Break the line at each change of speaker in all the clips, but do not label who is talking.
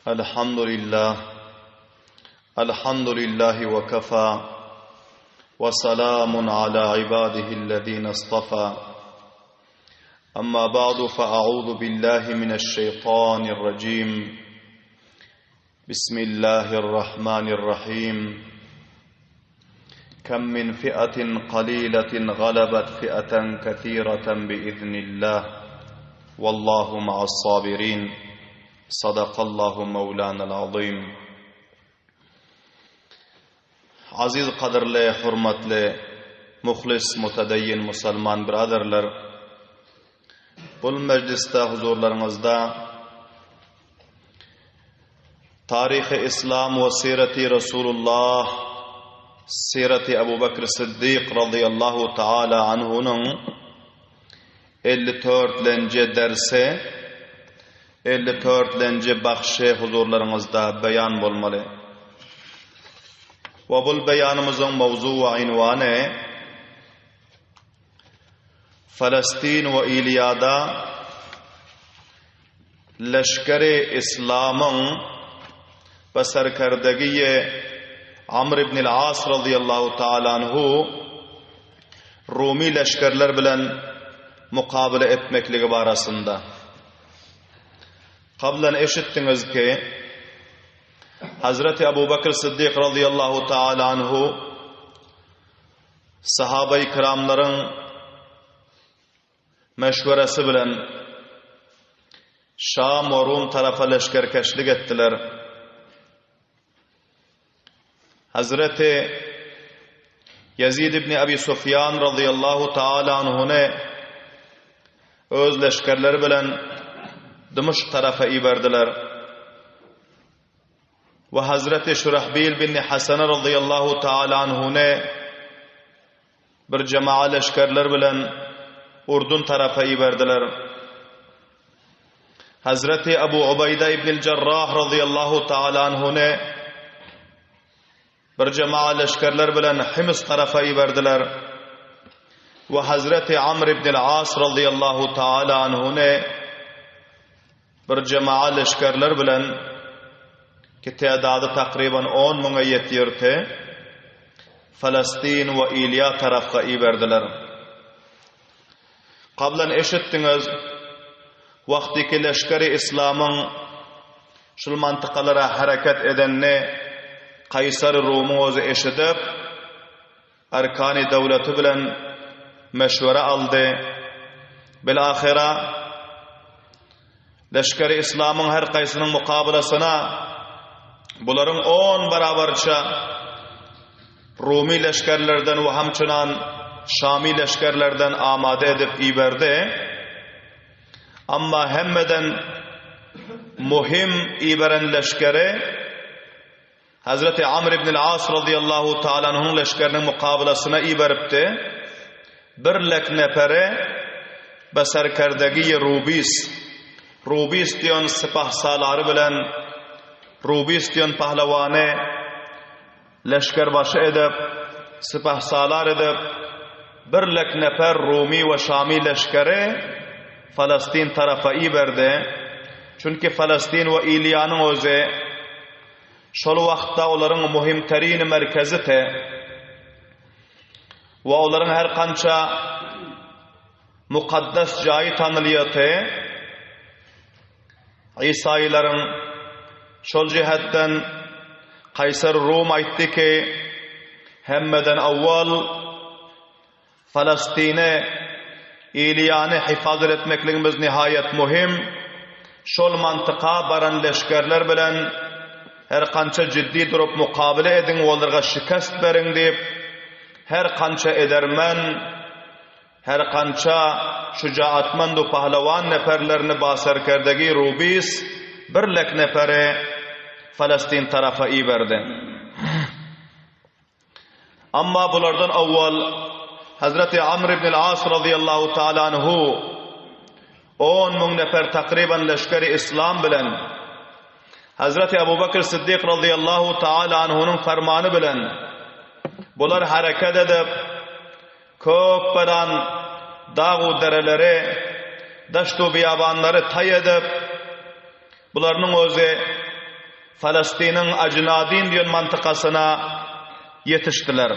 الحمد لله الحمد لله وكفى وسلام على عباده الذين اصطفى أما بعد فأعوذ بالله من الشيطان الرجيم بسم الله الرحمن الرحيم كم من فئة قليلة غلبت فئة كثيرة بإذن الله والله مع الصابرين صدق الله مولانا العظيم Aziz gadyrly, hormatly, muhlis, mutadayyin musulman biraderler, bul mejlisde huzurlaryňyzda Taryhy Islam we Sireti Resulullah, Sireti Abu Bekr Siddik razyýallahu taala anhunyň 54-lenji dersi, 54-lenji bagşy huzurlaryňyzda beýan bolmaly. We bul beýanymyzyň mowzu we ynwany Falastin we Iliýada Leşgeri Yslamyň we serkerdegi Amr ibn al-As razyýallahu taala anhu Rumy leşgerler bilen mukabele etmekligi barasynda. Kablan eşitdiňiz ki, Hazreti Abu Bakr Siddik razyýallahu taala anhu sahabai kiramlaryň Meşweresi bilen Şam we Rum tarapa leşgerkeşlik etdiler. Hazreti Ýezid ibn Abi Sufýan razyýallahu taala anhuny öz leşgerleri bilen Dymışk tarapa iberdiler. We Hazreti Şurahbil bin Hasana razyýallahu taala anhuny Bir jemaga leşgerler bilen Urdun tarapa iberdiler. Hazreti Abu Ubaýda ibnil Jarrah razyýallahu taala anhuny bir jemaga leşgerler bilen Hims tarapa iberdiler. We Hazreti Amr ibnil As razyýallahu taala anhuny Bir jemaga leşgerler bilen, ki tädady takryban on müňe ýetýärdi, Falastin we Iliýa tarapga iberdiler. Kablan eşitdiňiz, wagtyky leşgeri islamyň şul mantykalara hereket edenini Kaýsary Rumyň özi eşidip, Arkany döwleti bilen meşwere aldy. Bilahyra, leşgeri yslamyň her kaýsynyň mukabylasyna bularyň on barabarça Rumy leşgerlerden we hamçynan Şamy leşgerlerden amada edip iberdi. Amma hemmeden muhim iberen leşgeri Hezreti Amr ibn al-As razyýallahu taala anhuň leşgeriniň mukabylasyna iberipdi. Bir lek neperi be serkerdegi Rubis, Rubis diýen sypahsalary bilen Rubis diýen pahlawany leşgerbaşy edip, sypahsalar edip, bir lek nefer Rumy we Şamy leşgeri Falastin tarapa iberdi. Çünki Falastin we Iliýanyň özi Şol wagtda olaryň muhim terin merkezite we olaryň her kança mukaddes jaýy tanylýardy. Isaýylaryň şol jihetden Kaýsar Rum aýtdy ki, hemmeden awwal Falastine Iliýany hyfazat etmekligimiz nihaýat muhim, şol mantyka baran leşgerler bilen her kança jiddi durup mukabele ediň olarga şikest beriň diýip, her kança edermen, her kança şujaatmand u pahlawan neperlerini ba serkerdegi Rubis bir lek neperi Falastin tarapa iberdi. Amma bulardan owwal Hazreti Amr ibn al-As razyýallahu taala anhu 10 müň nefer takryban leşgeri islam bilen Hazreti Abu Bakr Siddik razyýallahu taala anhunyň fermany bilen bular hereket edip köp beran dag u dereleri daşt u biýabanlary taý edip bularynyň özi. Falastiniň Ajnadin diýen mantykasyna ýetişdiler.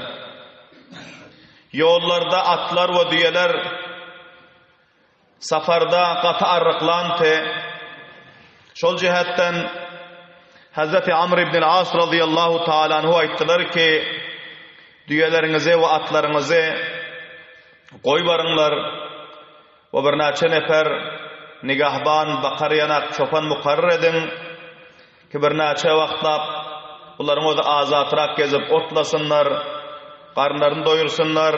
Ýollarda atlar we düýeler saparda gaty arryklandy. Şol jähetden Hazreti Amr ibn al-As razyýallahu taala anhu aýtdylar ki, düýeleriňizi we atlaryňyzy goýbaryňlar we birnäçe nefer nigahban, bakar ýanak, çopan mukarrar ediň ki, birnäçe wagtlap bularyň özi azatrak gezip otlasynlar, garynlaryny doýursynlar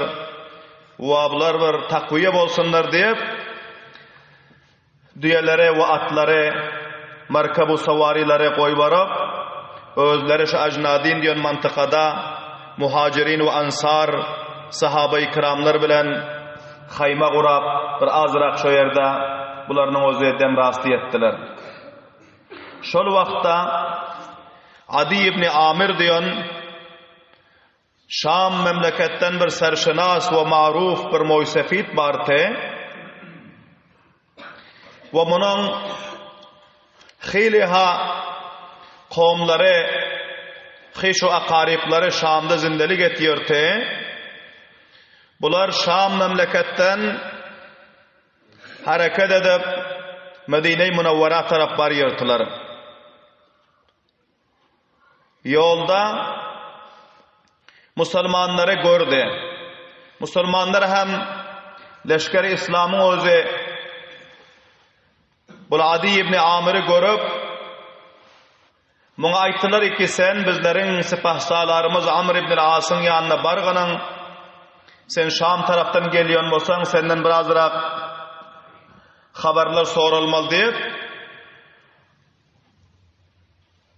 we bular bir takwiýe bolsunlar diýip, Düýeleri we atlary, merkebu sawarilary goýbaryp, özleri şu Ajnadin diýen mantykada muhajirin we ansar sahabaýy kiramlar bilen haýma gurap, bir azrak şo ýerde bularynyň özi demrasty etdiler. Şol wagtda Ady ibn Amir diýen Şam memleketden bir serşenas we maruf bir moýsefit bardy we munuň hili-ha kowumlary, hyş-u akaryplary Şamda zindelik etýärdi. Bular Şam memleketden hereket edip, Medine-i Munawwara tarap barýardylar. Ýolda musulmanlary gördi. Musulmanlar hem leşgeri islamyň özi bul Adi ibn Amiri görüp, muňa aýtdylar ki, sen bizleriň sipahsalarymyz Amr ibn Asyň ýanyna bargynyň, sen Şam tarapdan gelýän bolsaň, senden birazrak habarlar soralmaly diýip,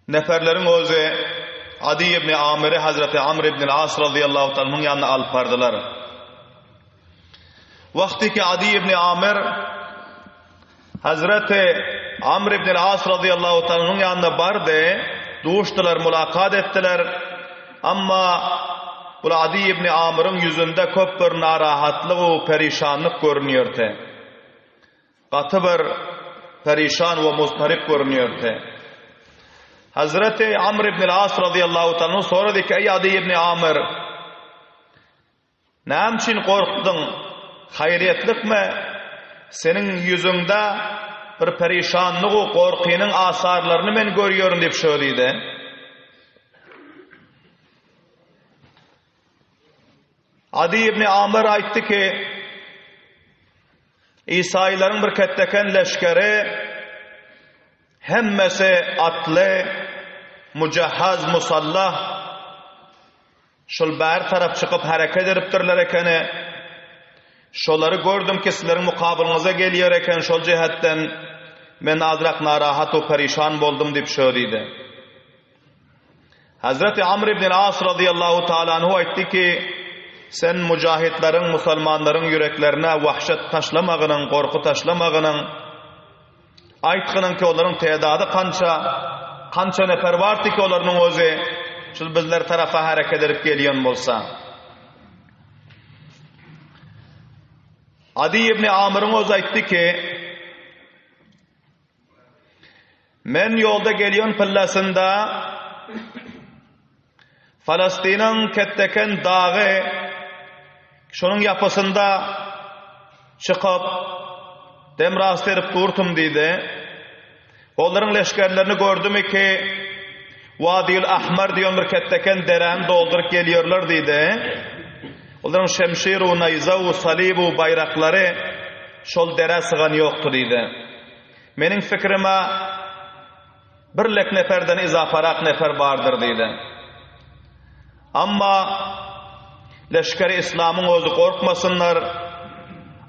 Neferleriň özi Ady ibn Amiri Hazreti Amr ibn As razyýallahu taala anhuň ýanyna alyp bardylar. Wagty ki Ady ibn Amir Hazreti Amr ibn As razyýallahu taala anhuň ýanyna bardy, duşdular, mulakat etdiler. Amma bul Ady ibn Amiriň ýüzünde köp bir narahatlyk we perişanlyk görünýärdi. Gaty bir perişan we muztaryp görünýärdi. Hazreti Amr ibn al-As razyýallahu taala anhu sorady ki, Eý Ady ibn Amr, näme üçin gorkduň? Haýryýetlikmi? Seniň ýüzüňde bir perişanlyk we gorkynyň asarlaryny men görýärin diýip şo diýdi. Ady ibn Amr aýtdy ki, Isaýylaryň bir ketdeken leşgeri, hemmesi atly, mujahhaz, musallah, şol bäri tarap çykyp hereket edipdirler ekeni. Şolary gördüm ki, sizleriň mukabylyňyza gelýär eken, şol jähetden men azrak narahat we perişan boldum diýip şo diýdi. Hazreti Amr ibn As razyýallahu taala anhu aýtdy ki, Sen mujahidleriň, musalmanlaryň ýüreklerine wahşet taşlamagynyň, gorky taşlamagynyň, aýtgynyň ki, olaryň tedady kança, kança nefer bardy ki, olarynyň özi şul bizler tarapa hereket edip gelýän bolsa. Adi ibn Amryň özi aýtdy ki, Men ýolda gelýän pillasynda Falastiniň Ketdeken dagy şonuň ýapysynda çykyp dem rast edip durtum diýdi. Olaryň leşgerlerini gördüm ki Wadiül Ahmar diýen bir ketdeken deräni dolduryp gelýärler diýdi. Olaryň şemşir u naýza u salyb u baýraklary şol derä sygan ýokdy diýdi. Meniň pikrime bir lek neferden izaparak nefer bardyr diýdi. Amma leşgeri islamyň özi gorkmasynlar.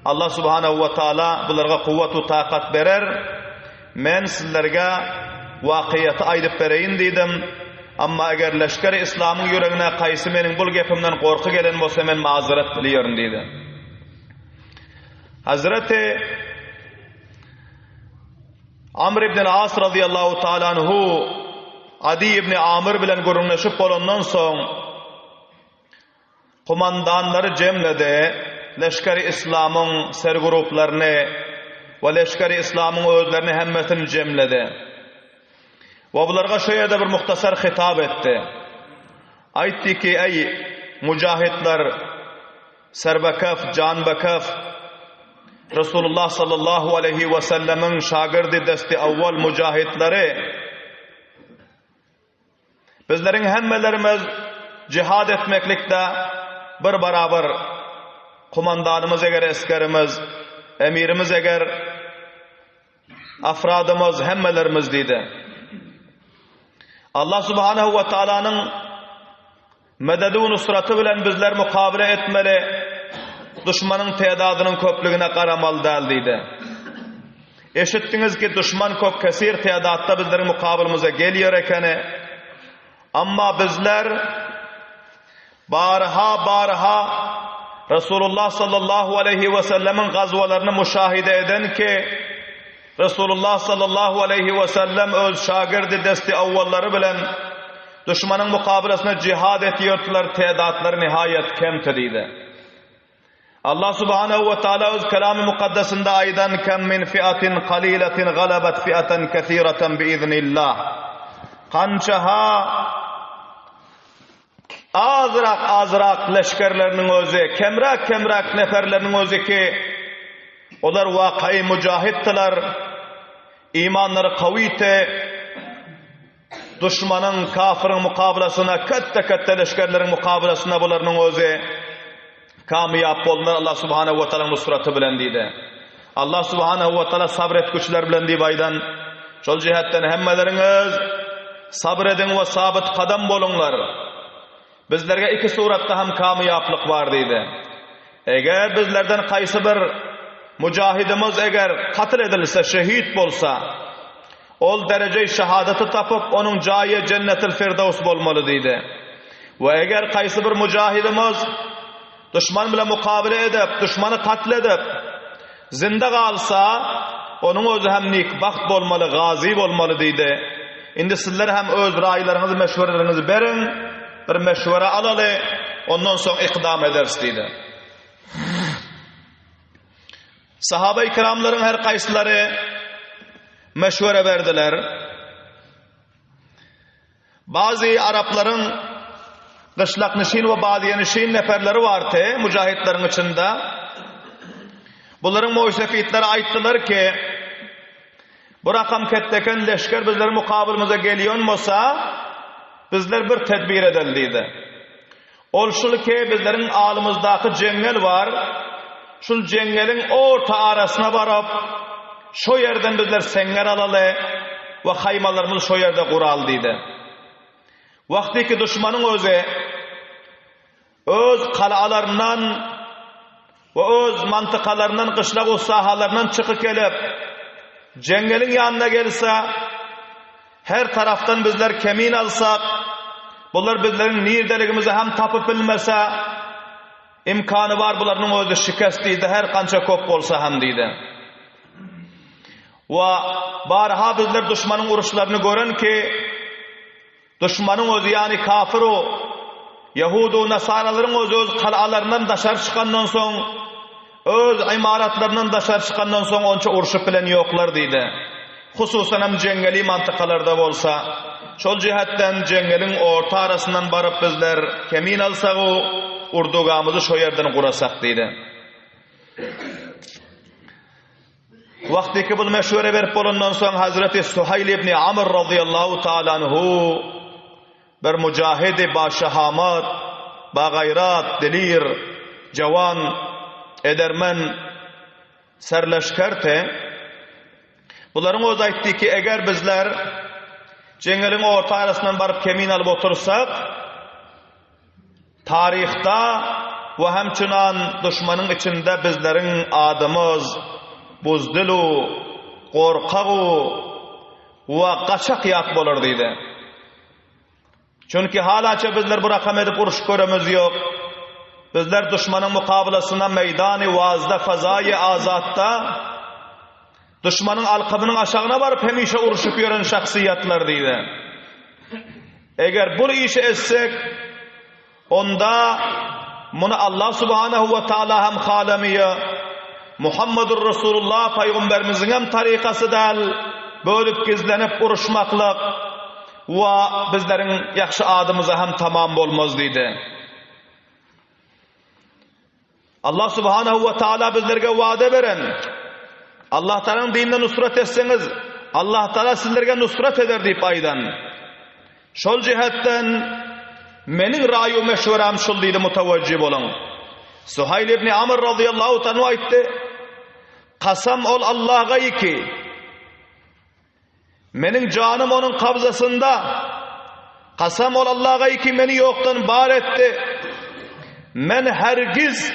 Allah subhanahu we taala bularga kuwwat we takat berer. Men sizlerge wakyýaty aýdyp bereýin diýdim. Amma eger leşgeri islamyň ýüregine kaýsy meniň bul gepimden gorky gelen bolsa men mazerat dileýerin diýdi. Hazreti Amr ibn al-As razyýallahu taala anhu Adi ibn Amr bilen gürrüňleşip bolandan soň kumandanlary jemledi, leşgeri islamyň serguruplaryny we leşgeri islamyň özlerini hemmesini jemledi. We bularga şu ýerde bir muhtasar hitap etdi. Aýtdy ki, Eý, mujahidler, serbekef, janbekef, Resulullah sallallahu aleýhi we sellemiň şagirdi desti awwal mujahidleri, Bizleriň hemmelerimiz jihad etmeklikde bir barabar. Kumandanymyz eger esgerimiz, emirimiz eger afradymyz hemmelerimiz diýdi. Allah subhanahu we taalanyň Mededi we nusraty bilen bizler mukabele etmeli, duşmanyň tedadynyň köplügine garamaly däl diýdi. Eşitdiňiz ki, duşman köp kesir tedatda bizleriň mukabylymyza gelýär ekeni. Amma bizler barha-barha Resulullah sallallahu aleýhi we sellemiň gazwalaryny muşahide eden ki, Resulullah sallallahu aleýhi we sellem öz şagirdi desti awwallary bilen duşmanyň mukabylasyna jihad etýärdiler, tedatlary nihaýat kemdi diýdi. Allah subhanahu we taala öz Kelamy mukaddesinde aýdan Kem min fi'atin kaliletin galabat fi'atan kesiratan biiznillah. Kança-ha Azrak-azrak leşgerleriniň özi, kemräk-kemräk neferleriniň özi ki, olar wakaýy mujahiddiler, imanlary kawydy, duşmanyň, kafyryň mukabylasyna, ketde-ketde leşgerleriň mukabylasynda bularynyň özi kamyýap boldular Allah subhanahu wa taalaň nusraty bilen diýdi. Allah subhanahu wa taala sabr etgüçiler bilen diýip aýdan. Şol jihetden hemmeleriňiz sabr ediň we sabyt kadam boluňlar. Bizlerge iki suratda hem kamyýaplyk bar diýdi. Eger bizlerden haýsy bir mujahidimiz eger katl edilse, şehit bolsa, ol dereje-i şehadaty tapyp, onuň jaýy jennetil firdaws bolmaly diýdi. We eger haýsy bir mujahidimiz Duşman bilen mukabele edip, duşmany katl edip, zynda galsa, onuň özi hem nikbagt bolmaly, gazy bolmaly diýdi. Indi sizler hem öz raýlaryňyzy, meşwereleriňizi beriň, bir meşwere alaly, ondan soň ykdam ederis diýdi. Sahaba-i kiramlaryň her kaýsylary meşwere berdiler. Bazy araplaryň gyşlaknişin we badyýenişin neperleri bardy mujahitleriň içinde. Bularyň moýsefitleri aýtdylar ki, Bu rakam ketdeken leşger bizleriň mukabylymyza gelýän bolsa, bizler bir tedbir edeli diýdi. Ol şul ki, bizleriň alymyzdaky jeňňel bar, şul jeňňeliň orta arasyna baryp, şo ýerden bizler seňňer alaly we haýmalarymyzy şo ýerde guraly diýdi. Wagtyky duşmanyň özi öz kalalaryndan we öz mantykalaryndan, gyşlag sahalaryndan çykyp gelip, jeňňeliň ýanyna gelse, her tarapdan bizler kemin alsak, bular bizleriň nirdeligimizi hem tapyp bilmese, imkany bar bularynyň özi şikest diýdi, her kança köp bolsa hem diýdi. We barha bizler duşmanyň uruşlaryny gören ki, Duşmanyň özi ýany kafir-u, ýehudu, nasaralaryň özi öz kalalaryndan daşary çykandan soň, öz ymaratlaryndan daşary çykandan soň onça urşup bilen ýoklar diýdi. Hususanam jeňňeli mantykalarda bolsa, şol jähetden jeňňeliň orta arasyndan baryp bizler kemin alsag-u, urdugamyzy şo ýerden gurasak diýdi. Wagtyky bul meşwere berip bolandan soň Hazreti Suhaýl ibn Amr razyýallahu taala anhu bir mujahidi ba şehamat, ba gaýrat, dilir, jawan, edermen serleşkerdi. Bularyň özi aýtdy ki, eger bizler jeňňeliň orta arasyndan baryp kemin alyp otursak, Taryhda we hemçinan duşmanyň içinde bizleriň adymyz buzdil-u, gorkag-u we gaçak ýat bolar diýdi. Çünki halaça bizler bu rakam edip uruş göremiz ýok. Bizler duşmanyň mukabylasyna meýdany wazda fazaýy azatda duşmanyň alkymynyň aşagyna baryp hemişe uruşyp ýören şahsyýatlar diýdi. Eger bul işi etsek, onda muny Allah subhanahu we taala hem halamyýa, Muhammedur Resulullah paýgamberimiziň hem tarykasy däl, bölüp gizlenip uruşmaklyk. we bizleriň ýagşy adymyza hem tamam bolmaz diýdi. Allah subhanahu we taala bizlerge wada beren Allah Taalanyň dinine nusrat etseňiz, Allah Taala sizlerge nusrat eder diýip aýdan. Şol jihetden meniň raýu meşweräm şul diýdi mutawajjy boluň. Suhaýl ibn Amr radiyallahu anhu aýtdy, Kasam ol Allaha ki, Meniň janym onuň kabzasynda. Kasam ol Allaha ki meni ýokdan bar etdi. Men hergiz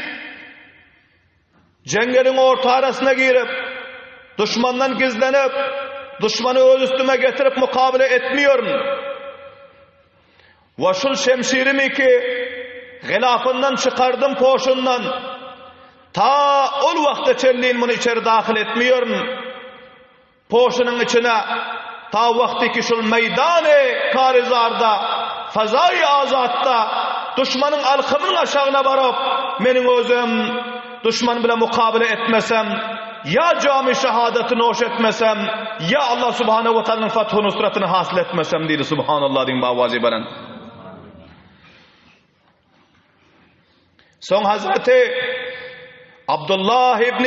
jeňňeliň orta arasyna girip, duşmandan gizlenip, duşmany öz üstüme getirip mukabele etmiýoryn. We şul şemşirimi ki gylafyndan çykardym poşundan, ta ol wagta çenlin muny içeri dahyl etmiýoryn. Poşunyň içine ta wagty ki şul meýdany karyzarda, fazaýy azatda duşmanyň alkymynyň aşagyna baryp, meniň özüm duşman bilen mukabele etmesem, ýa jamy şahadaty noş etmesem, ýa Allah subhanahu we taalanyň fathu nusratyny hasyl etmesem diýdi subhanallah diýiň bawazy belent. Soň Hazreti Abdullah ibn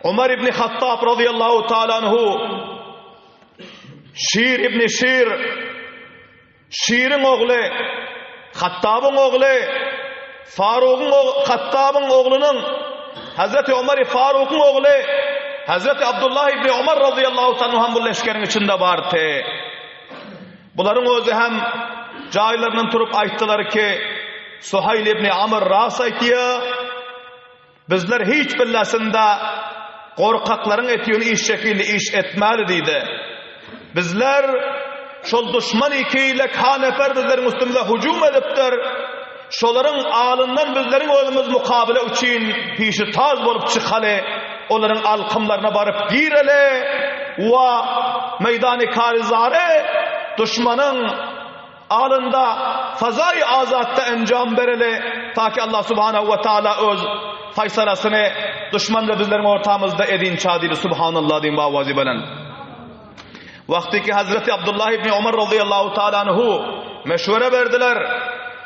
Umar ibn Hattab radıyallahu ta'ala anhu Şir ibn Şir Şiriň ogly Hattabyň ogly Farugyň Hattabyň oglunyň Hazreti Umar Farugyň ogly Hazreti Abdullah ibn Umar radıyallahu ta'ala anhu bu leşgeriň içinde bardy. Bularyň özi hem jaýlaryndan turup aýtdylar ki, Suhaýl ibn Amr ras aýtýar, bizler hiç billasynda gorkaklaryň etýän iş şekilli iş etmäli diýdi. Bizler şol duşman iki lek ha nefer bizleriň üstümize hüjüm edipdir. Şolaryň alyndan bizleriň özümiz mukabele üçin pişi-taz bolup çykaly, olaryň alkymlaryna baryp gireli we meýdany karyzary duşmanyň alynda fazaýy azatda enjam bereli, ta ki Allah subhanahu we taala öz faýsalasyny duşman we bizleriň ortamyzda edinçä diýdi. Subhanallah diýiň bawazy belent. Wagty ki Hazreti Abdullah ibn Omar radıyallahu taala anhu meşwere berdiler.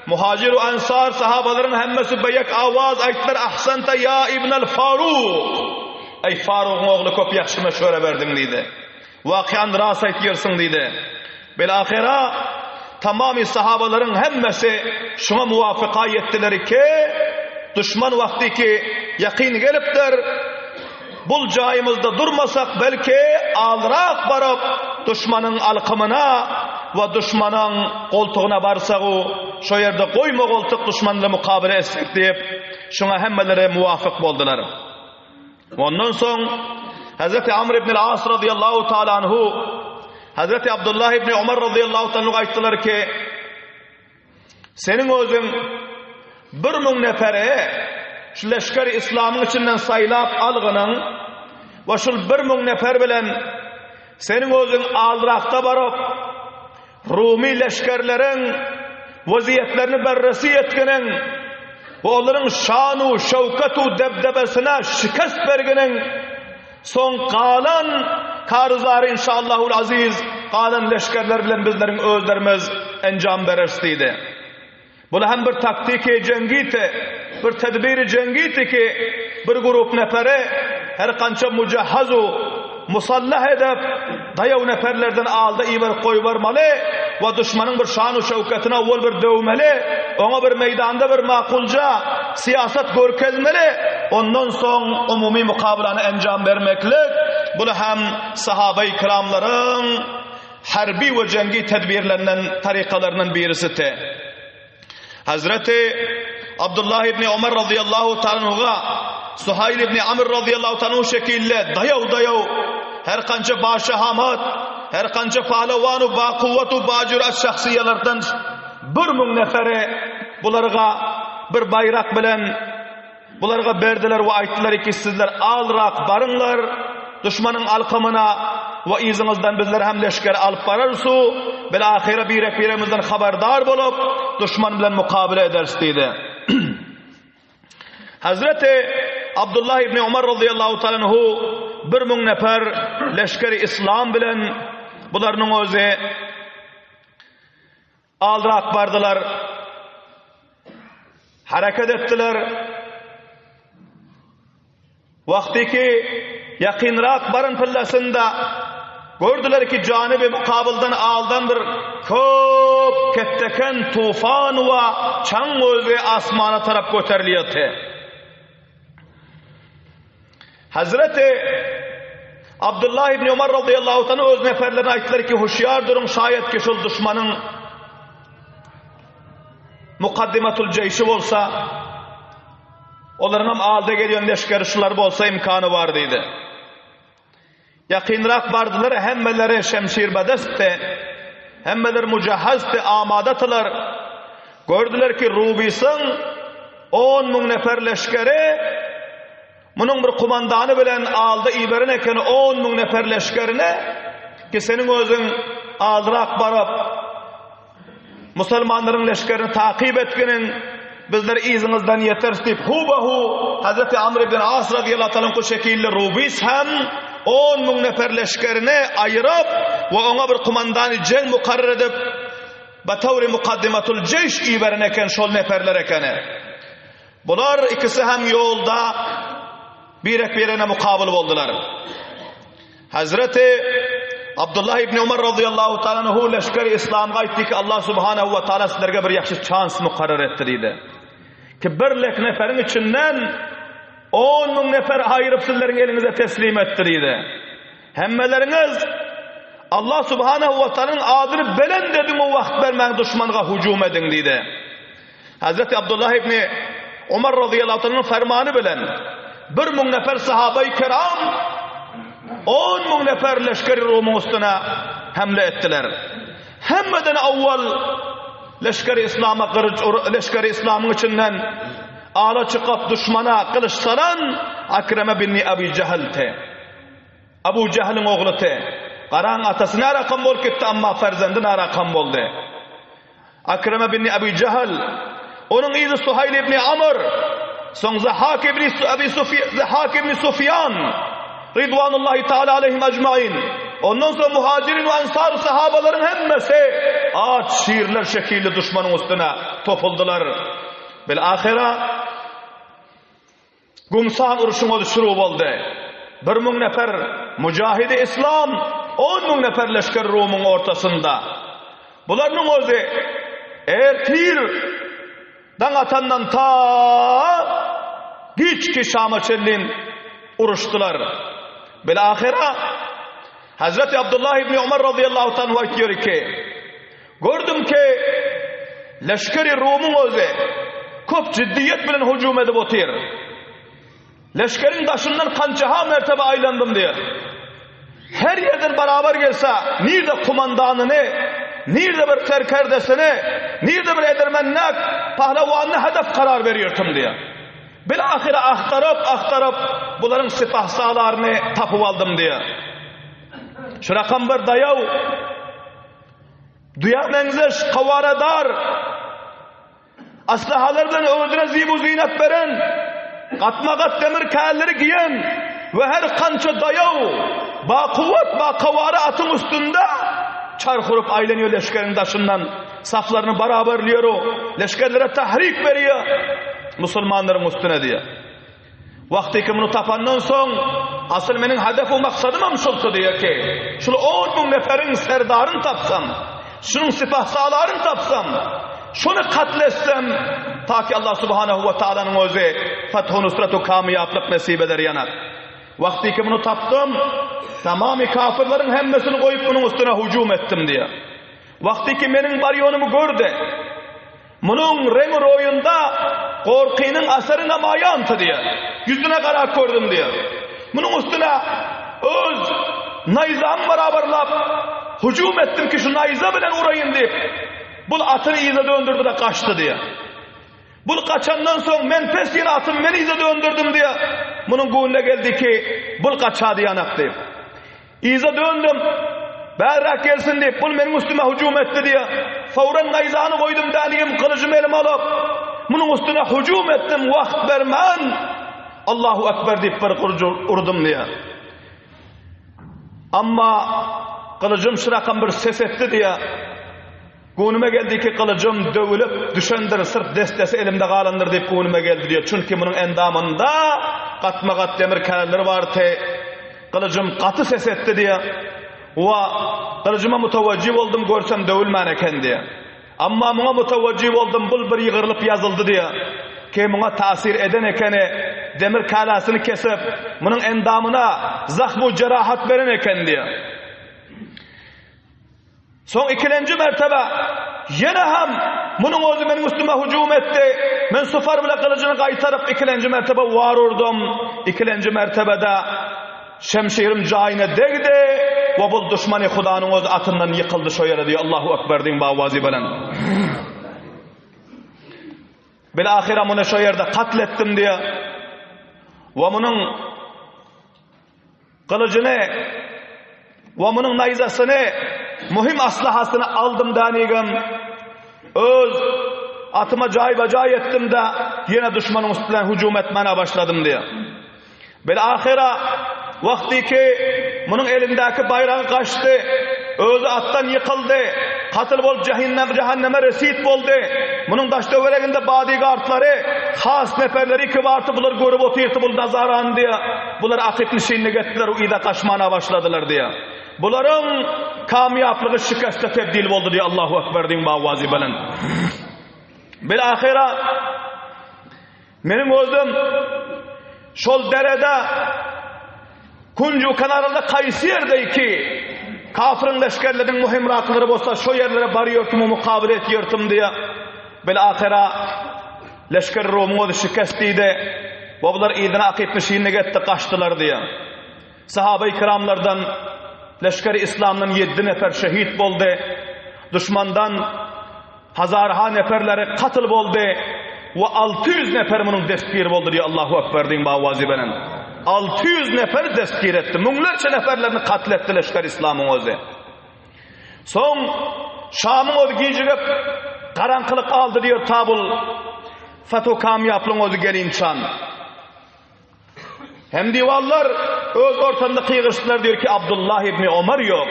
Muhacir we Ansar sahabalaryň hemmesi beýek awaz aýtdylar, Ahsanta ya ibn al-Faruk. Eý Farugyň ogly köp ýagşy meşwere berdiň diýdi. Wakyan rast aýtýarsyň diýdi. Bil-ahyra tamamy sahabalaryň hemmesi şuňa muwafyka ýetdiler ki, duşman wagty ki ýakyn gelipdir, Bul jaýymyzda durmasak, belki, alrak baryp, duşmanyň alkymyna we duşmanyň goltugyna barsak-u, şo ýerde goýma-goltuk duşman bilen mukabele etsek diýip, şuňa hemmeleri muwafyk boldular. Ondan soň Hezreti Amr ibn al-As razyýallahu taala anhu Hezreti Abdullah ibn Umar razyýallahu taala anhu aýtdylar ki, Seniň özüň 1000 neferi şu leşger-i islamyň içinden saýlap algynyň we şul 1000 nefer bilen seniň özüň alrakda baryp Rumy leşgerleriň weziýetlerini berresi etginiň we olaryň şanu, şöwketu, debdebesine şikest berginiň Soň galan karyzary inşallahul aziz galan leşgerler bilen bizleriň özlerimiz enjam bereris diýdi. Bul hem bir taktiki jeňgiti, bir tedbiri jeňgiti ki bir grup neperi her kança mujahhazu musallah edip daýaw neperlerden alda iberip goýbermaly we duşmanyň bir şanu şöwketine owal bir döwmeli, oňa bir meýdanda bir makulja syýasat görkezmeli, ondan soň umumy mukabylany enjam bermeklik, bu hem sahabeý kiramlaryň harby we jeňgi tedbirlerinden, tarykalaryndan birisidi. Hazreti Abdullah ibn Omar radıyallahu ta'ala Suhayl ibn Amr radıyallahu ta'ala şekilde daýaw daýaw her kança başahamat, her kança pahlawanu bakuwwatu bajürat şahsyýalardan 1000 neferi bularga bir baýrak bilen Bularga berdiler we aýtdylar ki, sizler alrak baryňlar, duşmanyň alkymyna we yzyňyzdan bizler hem leşger alyp bararys u, bil-ahyra birek-biregimizden habardar bolup, duşman bilen mukabele ederis diýdi. Hazreti Abdullah ibn Umar radıyallahu ta'ala anhu 1000 nefer leşgeri islam bilen bularynyň özi. Aldyrak bardylar. Hereket etdiler. Wagtyky ýakynrak baran pillasynda gördüler ki janyby mukabyldan aldan bir köp ketdeken tufan we çaň özi asmana tarap göterilýärdi. Hazreti Abdullah ibn Umar radıyallahu anh öz neferlerine aýtdylar ki, huşýar duruň, şaýat ki şol duşmanyň mukaddimatul jeýşi bolsa, olaryň hem alda gelýän leşgeri şular bolsa imkany bar diýdi. Ýakynrak bardylar, hemmeleri şemşirbedestdi, hemmeleri mujahhazdy, amadatylar. Gördüler ki, Rubisyň 10 000 nefer leşgeri munuň bir kumandany bilen alda iberen eken 10 000 nefer leşgerine ki seniň özüň aldyrak baryp Musulmanlaryň leşgerini takyp etginiň, bizler yzyňyzdan ýeteris diýip, huba-hu Hazreti Amr ibn As razyýallahu taala anhu şekilli Rubis hem 10 000 nefer leşgerini aýyryp we oňa bir kumandany jeň mukarrar edip, batawri mukaddimatul jeýş iberen eken şol neferler ekeni. Bular ikisi hem ýolda birek-birene mukabyl boldular. Hazreti Abdullah ibn Umar radıyallahu ta'ala anhu leşger İslam'a aýtdy ki Allah subhanahu we taala sizlerge bir ýagşy çans mukarrar etdi diýdi. Ki bir lek neferiň içinden 10 000 nefer aýryp sizleriň eliňize teslim etdi diýdi. Hemmeleriňiz Allah subhanahu we taalanyň adyny belent ediň o wagt bermäň duşmanga hüjüm ediň diýdi. Hazreti Abdullah ibn Umar radıyallahu anh'ın fermanı bilen 1000 nefer sahabe-i kiram 10 000 nefer leşger-i Rum'un üstüne hamle ettiler. Hemmeden awwal leşger-i İslam'a gyryç leşger-i İslam'ın içinden ala çykyp düşmana gylyç salan Akreme bin Abi Cehil'ti. Abu Jehliň ogluty. Garaň atasy närakam bolup gitdi, amma ferzendi närakam boldy. Akreme ibn Abi Jehl, onuň yzy Suhaýl ibn Amr, soň Zahak ibn Abi Sufýan, Zahak ibn Sufýan Ridwanullahi taala aleyhim ecmaîn. Ondan soň muhajirin we ensar sahabalaryň hemmesi aç şirler şekilli duşmanyň üstüne topuldylar. Bil ahira Gumsan urşuň özi şuru boldy. 1000 nefer mujahidi islam, 10 000 nefer leşger Rumyň ortasynda. Bularyň özi ertir daň atandan ta giçki şama çenli uruşdylar. Bil-ahira Hazreti Abdullah ibn Umar radıyallahu anhu aýtýar ki, Gördüm ki, leşgeri Rumyň özi köp jiddiýet bilen hüjüm edip otyr. Leşgeriň daşyndan kançaha mertebe aýlandym diýer. Her ýerden barabar gelse, nirde kumandanyny, nirde bir serkerdesini, nirde bir edermenlik pahlawanyny hedef karar berýärdim diýer. Bil-ahyra agtaryp, agtaryp, bularyň sipahsalaryny tapyp aldym diýer. Şu rakam bir daýaw Duýa meňzeş kawaradar aslahalar bilen özüne zibu-zynat beren, gatma-gat demir källeri giýen we her kança daýaw, bakuwwat, bakawara atyň üstünde çarh urup aýlanýar leşgeriň daşyndan, saflaryny barabarlaýar, leşgerlere tahrik berýär, musulmanlaryň üstüne diýýär. Wagtyky muny tapandan soň, asyl meniň hedef-u maksadymam şulky diýýär ki, şul 10 000 neferiň serdaryny tapsam, şunuň sipahsalaryny tapsam, şuny katl etsem, ta ki Allah subhanahu we taalanyň özi fethu nusratu kamyýaplyk nesip eder ýanar. Wagtyky muny tapdym, tamamy kafirleriň hemmesini goýup munuň üstüne hüjüm etdim diýýär. Wagtyky meniň barýonymy gördi. Munuň reňi-roýunda gorkynyň asary namaýanty diýýär. Ýüzüne garap gördüm diýýär. Munuň üstüne öz naýzamy barabarlap, hüjüm etdim ki, şu naýza bilen uraýyn diýip, bul atyny yza döndürdi-de gaçdy diýýär. Bul gaçandan soň men pes ýene atymy men yza döndürdim diýýär. Munuň göwnüne geldi ki, bul gaçady ýanak diýip. Yza döndüm. Bärräk gelsin diýip, bul meniň üstüme hüjüm etdi diýýär. Fawran naýzany goýdum dänigim, gylyjymy elime alyp, munuň üstüne hüjüm etdim, wagt bermän, Allahu Ekber diýip bir gylyjy urdum diýýär. Amma gylyjym şurakam bir ses etdi diýýär. Göwnüme geldi ki, gylyjym döwülip düşendir, syrf dessesi elimde galandyr diýip göwnüme geldi diýýär. Çünki munuň endamynda gatma-gat demir käleler bardy. Gylyjym gaty ses etdi diýýär. Wa, gylyjyma mutawajjy boldum, görsem döwülmän eken diýýär. Amma muňa mutawajjy boldum, bul bir ýygrylyp ýazyldy diýýär. Ki muňa tasir eden ekeni, demir käläsini kesip, munuň endamyna zahmu jerahat beren eken diýýär. Soň ikilenji mertebe ýene hem munuň özi meniň üstüme hüjüm etdi. Men sufar bile gylyjyny gaýtaryp ikilenji mertebe war urdum. Ikilenji mertebede şemşirim jaýyna degdi we bul duşmany Hudanyň özi atyndan ýykyldy şo ýere diýdi. Allahu ekber diýiň bawazy bilen. Bil-ahyra muny şo ýerde katl etdim diýdi. We munuň Gylyjyny we munuň naýzasyny, möhüm aslahasyny aldym dänigem, öz atyma jaýba-jaý etdim-de, ýene duşmanyň üstüne hüjüm etmäne başladym diýýär. Bil-ahyra, wagtyky munuň elindäki baýragy gaçdy, özi atdan ýykyldy, katyl bolup jähenneme resit boldy. Munuň daş-töwereginde bodyguardlary, has neperleri kibarty bular görüp otyrdy bul nazarany diýýär. Bular akyp-nişinlik etdiler we yza gaçmana başladylar diýýär. Bularyň kamýaplygy şikeste tebdil boldy diýýär. Allahu Ekber diýiň bawazy bilen. Bil-ahyra meniň özüm şol derede kunju kenarynda kaýsy ýerdeki kafiriň leşgerleriniň muhimraklary bolsa şo ýerlere barýartym we mukabele etýärtim diýýär. Bil-ahyra Leşger Rumyň özi şikest diýdi. We bular yzyna akyp-nişinlik etdi, gaçdylar diýýär. Sahabaýy kiramlardan, leşgeri yslamdan ýeddi nefer şehit boldy. Duşmandan hazarha neferleri katl boldy we 600 nefer munuň destgiri boldy diýýär. Allahu ekber diýiň bawazy bilen. 600 nefer destgir etdi. Müňlerçe neferlerini katl etdi leşger yslamyň özi. Soň Şamyň özi gijigip, garaňkylyk aldy diýer Tabul Fatu Kamýaplyň özi gelinçan. Hem diwallar öz ortamda kygyryşdylar diýer ki Abdullah ibni Omar ýok.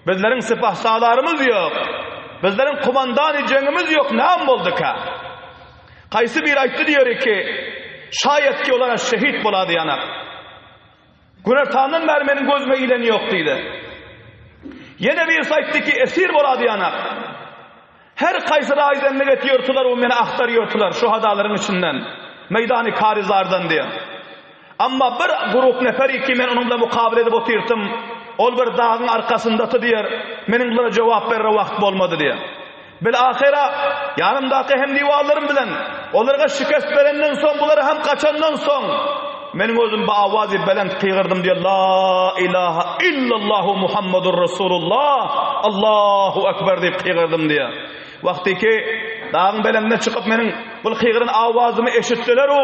Bizleriň sipahsalarymyz ýok. Bizleriň kumandany jeňimiz ýok, näme bolduka? Kaýsy biri aýtdy diýer ki, şaýat ki olara şehit bolady ýanak. Günortandan bäri meniň gözüme ilen ýok diýdi. Ýene birisi aýtdy ki, esir bolady ýanak. Her kaýsy raýzenlik etýärtiler we meni agtarýartylar şuhadalaryň içinden, meýdany Karizardan diýen. Amma bir gurup nefer ki men onuň bilen mukabele edip otyrtym, ol bir dagyň arkasyndaty diýer, meniň bulara jogap berere wagt bolmady diýen. Bil-ahyra, ýanymdaky hemdiwarlarym bilen olarga şikest berenden soň, bular hem gaçandan soň, meniň özüm bi awazy belent gygyrdym diýe, La ilaha illallahu Muhammadur Rasulullah, Allahu Ekber diýip gygyrdym diýe. Wagtyky dagyň belendine çykyp meniň bul gygyran awazymy eşitdiler-u,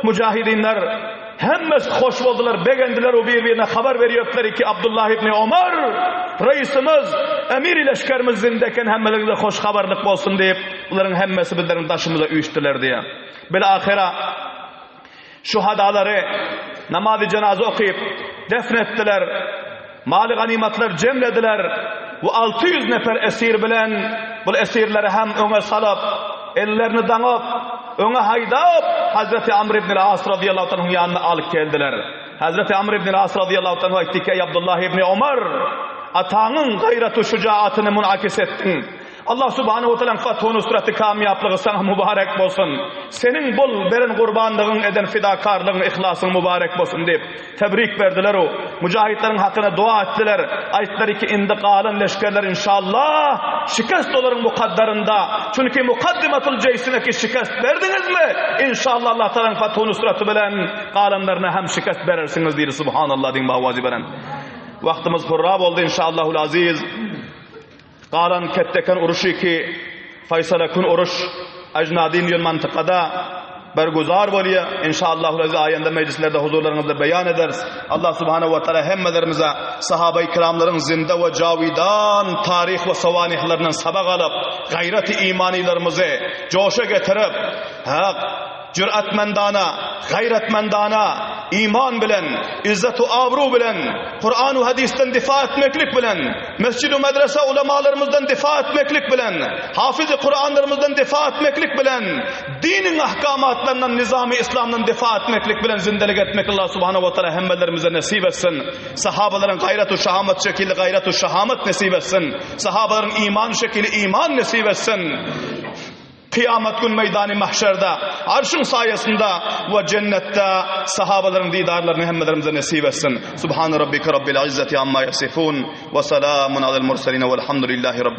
mujahidinler Hemmesi hoş boldular, begendiler we bir-birine habar berýärdiler ki, Abdullah ibn Omar, reisimiz, emiri leşgerimiz zinde eken, hemmeleriňize hoş habarlyk bolsun diýip, bularyň hemmesi bizleriň daşymyza üýşdüler diýýär. Bil-ahyra şuhadalary namazy jenaza okyp, defn etdiler. Maly ganymatlar jemlediler we 600 nefer esir bilen bul esirleri hem öňe salyp, ellerini daňyp, öňe haýdap, Hazreti Amr ibn As razyýallahu anhuň ýanyna alyp geldiler. Hazreti Amr ibn As razyýallahu anhu aýtdy ki, Eý Abdullah ibn Omar, ataňyň gaýraty şujaatyny munakis etdiň. Allah subhanahu wa taalaň fathu nusraty kamýaplygy saňa mubarek bolsun. Seniň bul beren gurbanlygyň eden fidakarlygyň yhlasyň mubarek bolsun diýip tebrik berdiler u mujahitleriň hakyna dua etdiler. Aýtdylar ki indi galan leşgerler inşallah şikest olaryň mukaddarynda. Çünki mukaddimatul jeýsineki şikest berdiňizmi inşallah Allah taalaň fathu nusraty bilen galanlaryna hem şikest berersiňiz diýdi subhanallah diýiň bawazy bilen. Wagtymyz hurra boldy inşallahul aziz. Galan ketdeken uruşy ki, Faýsalakün uruş Ajnadin diýen mantykada berguzar bolýar. Inşallahul aziz aýanda mejlislerde huzurlaryňyzda beýan ederis. Allah subhanahu we taala hemmelerimize sahabaý kiramlaryň zinde we jawidan taryh we sawanihlaryndan sabak alyp, gaýraty imanylarymyzy joşa getirip, hak, jüratmendana, gaýratmendana. iman bilen, izzet-u abru bilen, Kuran-u hadisden difa etmeklik bilen, mesjid-u medrese ulamalarymyzdan difa etmeklik bilen, hafiz-i Kuranlarymyzdan difa etmeklik bilen, diniň ahkamatlaryndan, nizamy islamdan difa etmeklik bilen zindelik etmek Allah subhanahu wa taala hemmelerimize nesip etsin. Sahabalaryň gaýrat-u şahamat şekilli gaýrat-u şahamat nesip etsin. Sahabalaryň iman şekili iman nesip etsin. Kyýamat gün meýdany mahşerde, arşyň saýasynda we jennetde sahabalaryň didarlaryny hemmelerimize nesip etsin. Subhane rabbike rabbil izzati amma ýasifun we salamun alel murselin welhamdulillahi rabbil.